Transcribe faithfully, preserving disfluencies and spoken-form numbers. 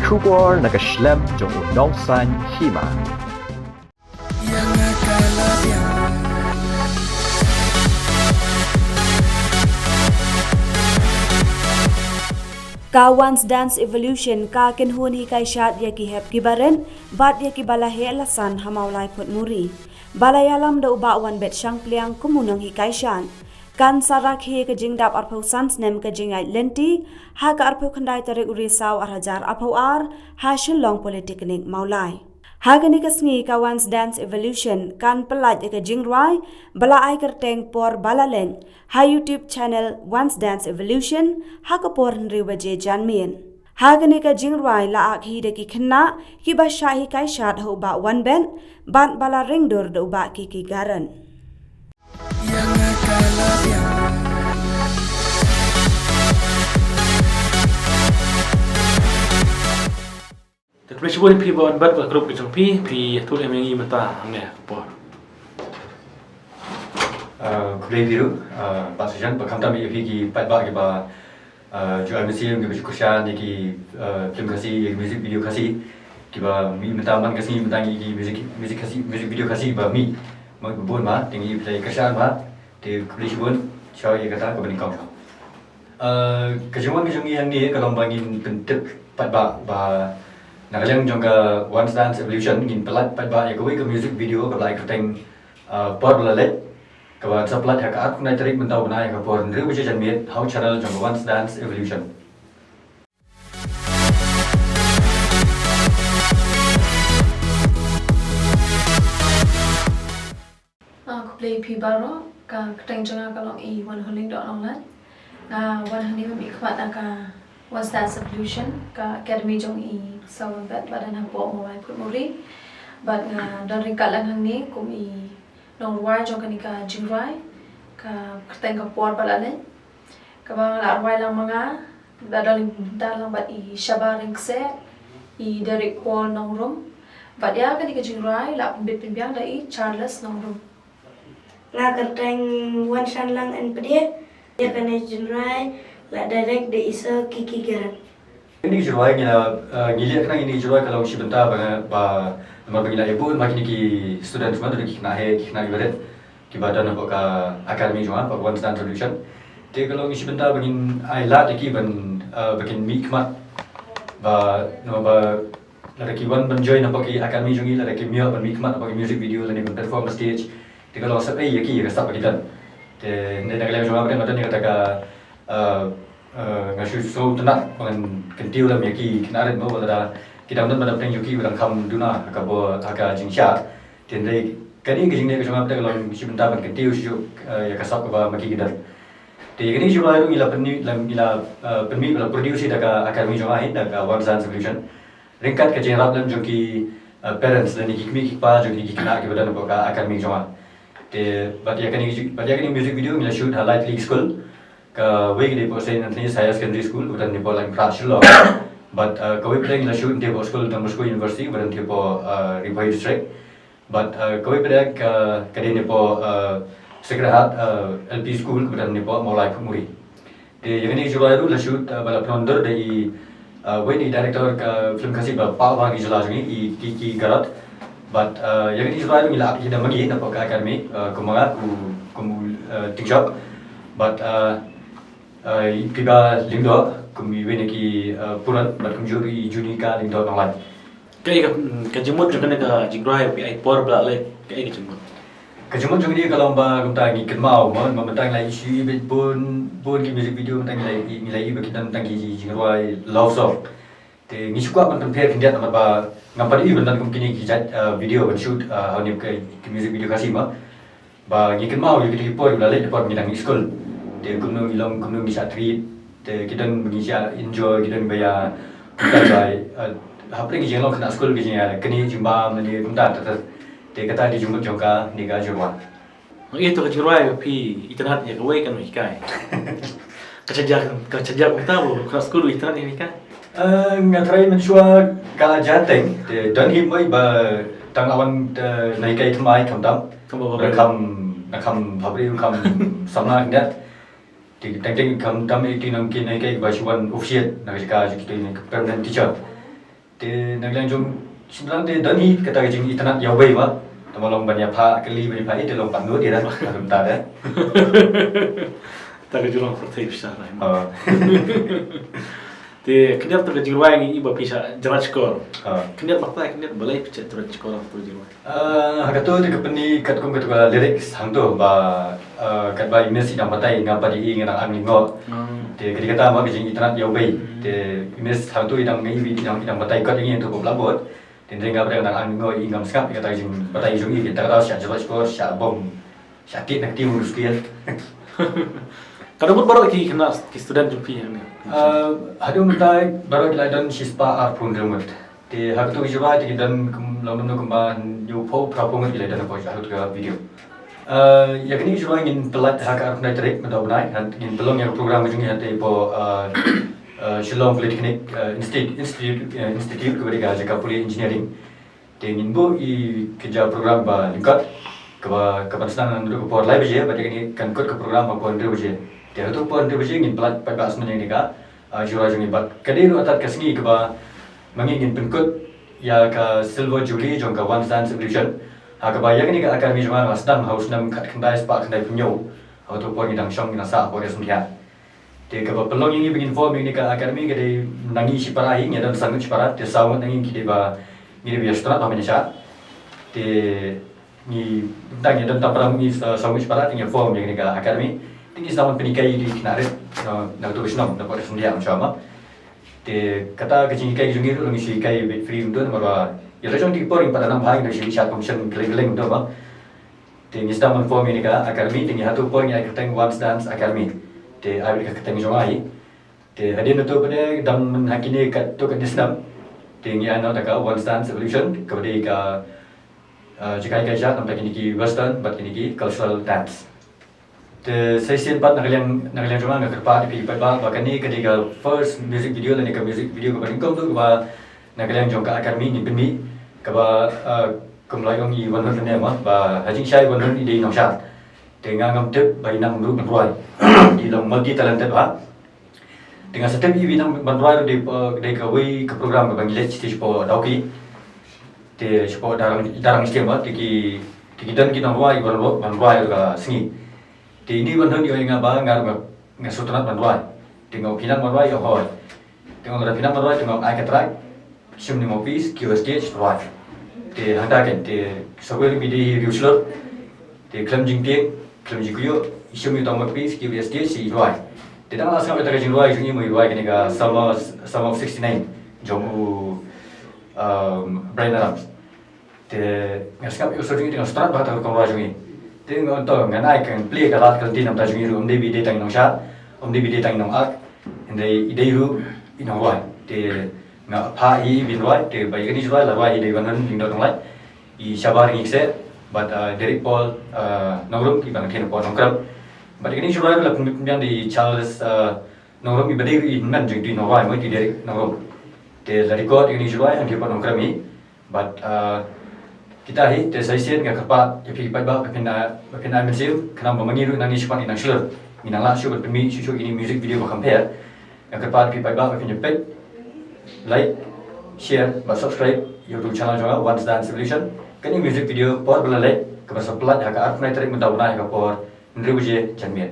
Khubor na ka shlem jong u nongsan hima. Ka Once Dance Evolution ka kynhun hikai shad ïa ki hep ki barit bad ïa ki ba la heh la san ha Mawlai Phutmuri. Ba la ïalam da u Bah Wanbet Shangpliang kum u nonghikai shad. Kan sa rakhe ka jingdap arphew san snem ka jingïaid lynti ha ka arphew khyndai tarik u Risaw ar hajar arphew ar ha Shillong Polytechnic Mawlai. Ha kane ka sngi ka Once Dance Evolution kan pyllait ïa ka jingrwai ba la ai kyrteng Por Ba La Leit ha YouTube channel Once Dance Evolution ha ka por hynriew baje janmiet. Ha kane ka jingrwai la akhih da ki khynnah ki ba shah hikai shad ha u Bah Wanbet bad ba la ringdur da u Bah Kiki Garot. Te khublei shibun ïa phi Bah Wanbet bad ka group ka jong phi, phi ïathuh ïa ngi mynta hangne ka por. Ah, khublei ïa phi ruh, ah, Bah Sajan, bad khamtam ïa phi ki paidbah kiba, ah, ju ai mynsiem kiba ju kyrshan ïa ki, ah, film Khasi, ïa ki music video Khasi, kiba mih mynta man ka sngi mynta ngi ki music, music Khasi, music video Khasi ba mih. Mih ba bun ba, te ngi phi la kyrshan ba, te khublei shibun, sha ïa kata kaba nyngkong. Ah, ka jingwan ka jong ngi hangne ka long ba ngin pyntip paidbah ba na ka liang jong ka Once Dance Evolution ngin pyllait paidbah ïa kawei ka music video kaba la ai kyrteng, ah, Por Ba La Leit, kaba sa pyllait ha ka arphew khyndai tarik mynta u bnai ha ka por hynriew baje janmiet ha u channel jong ka Once Dance Evolution. Ah, khublei phi baroh, ka kyrteng jong nga ka long i Wanhun Lyngdoh Nonglait. Nga wan hangne mynmiet khmat na ka Once Dance Evolution, ka academy jong i Sir Wanbet ba don hapoh Mawlai Phutmuri. Bad nga don ryngkat lang hangne kum i nongrwai jong kane ka jingrwai, ka kyrteng ka Por Ba La Leit. Kaba nga la rwai lang ma nga, la don bynta lang bad i Shaba Ryngkseh, i Derek Paul Nongrum. Bad ïa kane ka jingrwai la pynbit pynbiang da i Charles Nongrum. Nga kyrteng Wanshanlang N Pdie, ïa kane jingrwai la direct da i Sir Kiki Garot. Kine ki jingrwai ngi la, eh, ngi leh kane kine ki jingrwai ka long shi bynta ba, ba, namar ba ngi la ïa bun ma kine ki students ma, ki khynnah heh, ki khynnah ki barit kiba don hapoh ka academy jong nga, hapoh Once Dance Evolution. Te ka long shi bynta ba ngin ai lad ïa ki ban, eh, ba kin mih khmat. Ba, namar ba lada ki wan ban join hapoh ki academy jong ngi, lada kim ïoh ban mih khmat hapoh ki music video lane ban perform on stage, te ka long sep ei ïa ki ïa ka sap ba ki don. Te hynrei na ka liang jong nga ba dang don ïa kata ka, eh, eh, nga shu sngewtynnat ba ngan kyntiew lem ïa ki khynnah rit mo, ba lada ki dang don ban da pdeng jong ki ba dang kham duna ha ka bor ha ka jingshad. Te hynrei kane ka jingleh ka jong nga ba dang long shi bynta ban kyntiew shuh, eh, ïa ka sap kaba ma ki ki don. Te kane ka jingrwai ruh ngi la pynmih, la, ngi la, eh, pynmih ba la produce da ka academy jong nga hi, da ka Once Dance Evolution. Ryngkat ka jingïarap lem jong ki, eh, parents lane ki kmie ki kpa jong ki khynnah kiba don hapoh ka academy jong nga. Te bad ïa kane, bad ïa kane music video ngi la shoot ha Light League School. Kawei ka dei hapoh Saint Anthony's Higher Secondary School, kaba don hapoh Laitumkhrah Shillong. Bad, eh, kawei pat ngi la shoot hapoh skul Don Bosco University, kaba don hapoh, eh, Ri Bhoi District. Bad, eh, kawei pat ka, ka dei hapoh, eh, Sacred Heart, eh, L P School, kaba don hapoh Mawlai Phutmuri. Te ïa kane ka jingrwai ruh la shoot, eh, ba la pynwandur da i, eh, wei na i director ka film Khasi ba paw bha ha ki jylla jong ngi, i Kiki Garot. Bad, eh, ïa kane ka jingrwai ruh ngi la ap hi da ma ngi na hapoh ka academy, eh, kum ma nga, kum, kum, eh, Tingshop. Bad, eh, eh, i Piba Lyngdoh, kum iwei na ki, eh, puron, bad kumjuh ruh i Junika Lyngdoh Nonglait. Kaei ka, ka jingmut jong kane ka jingrwai ba phi ai Por Ba La Leit, kaei ka jingmut? Ka jingmut jong ngi ka long ba kumta ngi kynmaw mo, ba mynta ngi la ïohi beit bun, bun ki music video, mynta ngi la ïohi, ngi la ïohi ba ki don tang ki jingrwai love song. Te ngi shu kwah ban pynpher khyndiat namar ba ngam pat ïohi ban don kum kine ki jait, eh, video ban shoot, eh, ha une ka, ki music video Khasi mo. Ba ngi kynmaw ïa kito ki por ba la leit, ki por ba ngi dang mih skul. Te kumno ngi long, kumno ngi shah treat. Te ki don ba ngi shah enjoy, ki don ba ïa, kumta ba, eh, hapdeng ki jinglong khynnah skul ki jingïakynduh jingbam ne kumta ter ter. Te kata ka dei jingmut jong kane ka jingrwai. Ïa, to ka jingrwai ba phi itynnad ïa kawei ka nonghikai. Ka shah jia, ka shah jia kumta ba khynnah skul itynnad ïa nonghikai. Eh, nga tharai mynshuwa ka la jia teng, te don hi mo ba tang la wan, eh, nonghikai thymmai khamtam. Khamtam ba, ba kham, na kham bhabriew kham samla khyndiat. Te teng teng khamtam ïa ki nong, ki nonghikai ba shu wan officiate na ka jaka jong kito ki permanent teacher. Te na ka liang jong shynrang te don hi kata ka jingitynnad ïa u bei ba. Tangba long ban ïa phah kali ban ïa phah ïeit te long pat nud ïa da. Haduh mynta de. Ta ka jingpyrthei pisa lai. Oh. Te khyndiat ta ka jingrwai ngi i ba pisa jrach kor. Oh. Khyndiat ba ta khyndiat balei pisa jrach kor ta ka jingrwai. Ah, ha kato te ka pyni katkum kato ka lyrics hangto ba, ah, katba i miss i dang batai nga pat i nga dang ang i ngo. Hmm. Te ka dei kata ma ka jingitynnad ïa u bei. Hmm. Te i miss hangto i dang ngi i dang i dang batai kot i ngi hangto ko blackboard. Te nga pat i dang ang i ngo i ngam sngap i kata ka jingbatai jong i kata ka daw sha jrach kor sha bom. Sha kit na kti mu ruskian. Ka dang mut baroh ki khynnah ki student jong phi hangne. Ah, haduh mynta baroh ki la don shispah arphew hynriew ngut. Te ha kato ka jingbatai te ki don kum long dum kumba hynñiewphew phra phew ngut ki la don hapoh ha kato ka video. Ah, ïa kane ka jingbatai ngin pynlait ha ka arphew khyndai tarik mynta u bnai, ngin pynlong ïa ka program ka jong ngi hangtei hapoh, ah, ah, Shillong Polytechnic, ah, Institute, Institute, ah, Institute kaba dei ka jaka pule engineering. Te ngin buh ïa ka program ba lyngkot kaba, ka ban sdang naduh ka por lai baje, bad ïa kane kan kut ka program ha por hynriew baje. Te haduh por hynriew baje ngin pynlait pat ba sdang ïa kane ka, ah, jingbatai jong ngi bad ka dei ruh artat ka sngi kaba ma ngi ngin pynkut ïa ka Silver Jubilee jong ka Once Dance Evolution. Ha kaba ïa kane ka academy jong nga la sdang ha u snem khatkhyndai spah khyndaiphew hynñiew. Haduh por ngi dang shong ngi dang sah ha por ïa sngewthuh. Te kaba pynlong ïa ngi ba ngin form ïa kane ka academy ka dei na ngi shipara hi, ngi don san ngut shipara, te saw ngut na ngi ki dei ba ngi dei ba ïa sngewtynnat ba mynta sha. Te ngi dang ngi don tam para ngi sa, saw ngut shipara te ngi form ïa kane ka academy. Te ngi sdang ban pynhikai ïa ki khynnah rit na, na kato ka shnong na pdeng shnong ïa ma sha ma. Te kata ka jinghikai jong ngi ruh ngi shu hikai beit free mynta namar ba ïa la jong ki por ngi pat nang bha ngi dang shu hikai shad competition kylleng kylleng mynta ba. Te ngi sdang ban form ïa kane ka academy, te ngi hatu por ngi ai kyrteng Once Dance Academy. Te ai ka kyrteng jong ngi. Te hadien to pat dang myn ha kine katto katne snem. Te ngi ai noh da ka Once Dance Evolution, kaba dei ka, ah, jaka hikai jat namar kine ki western bad kine ki cultural dance. Te sa shisien pat na ka liang, na ka liang jong nga nga kyrpad ïa phi pat ba, ba kane ka dei ka first music video lane ka music video kaba nyngkong tu kaba na ka liang jong ka academy ngi pynmih kaba, ah, kum la ong i Wanhun ne ma ba ha jingshai Wanhun i dei nongshad. Te nga ngam tip ba i nang ruh ban rwai. I long multi talented ba. Te nga sa tip i ba i nang ban rwai ruh dei, ah, dei kawei ka program kaba ngi leit stage po Dawki. Te shapoh Darang, Darang Stem ba te ki, te ki don ki nongrwai ban rwai, ban rwai ruh ka sngi. Te ine i Wanhun i ong ïa nga ba nga ruh nga, nga sngewtynnat ban rwai. Te nga ong phi nang ban rwai, i ong hooid. Te nga ong lada phi nang ban rwai te nga ong ai ka track. Shim ïa u mouthpiece, kiew ha stage, rwai. Te hangta kein te sa kawei ruh ba i dei i riew shlur. Te khlem jingtieng, khlem jingkyiuh, i shim ïa uta u mouthpiece, kiew ha stage, i rwai. Te dang la sngap ïa kata ka jingrwai jong i mo, i rwai kane ka Summer, Summer of sixty-nine jong u, um, Bryan Adams. Te nga sngap ïa u sor jong i te nga sngewtynnat bha ïa kata ka rukom rwai jong i. Te nga ong to ngan ai, kan plie ka lad ka lynti namar jong i ruh um dei ba i dei tang i nongshad, um dei ba i dei tang i nongak, hynrei i dei ruh i nongrwai. Te nga phah ïa i ban rwai, te ba ïa kane ka jingrwai la rwai ïa i Wanhun Lyngdoh Nonglait, i Shabar Ngikseh bad, ah, Derek Paul, ah, Nongrum, i ba nang khein hapoh Nongkrem. Bad ïa kane ka jingrwai ruh la pynbiang da i Charles, ah, Nongrum, i ba dei ruh i hynmen jong i nongrwai mo, i Derek Nongrum. Te la record ïa kane ka jingrwai hangne hapoh Nongkrem hi. Bad, ah, kita hi te sa shisien nga kyrpad ïa phi paidbah ba phin, ah, ba phin ai mynsiem khnang ba ma ngi ruh nangne shakhmat ngi nang shlur, ngi nang lah shuh ban pynmih shuh shuh ïa kine ki music video ba kham pher. Nga kyrpad ïa phi paidbah ba phin ïa peit, like, share bad subscribe ïa u channel jong nga Once Dance Evolution. Kane ka music video por ba la leit kaba sa pynlait ha ka arphew khyndai tarik mynta u bnai ha ka por hynriew baje janmiet.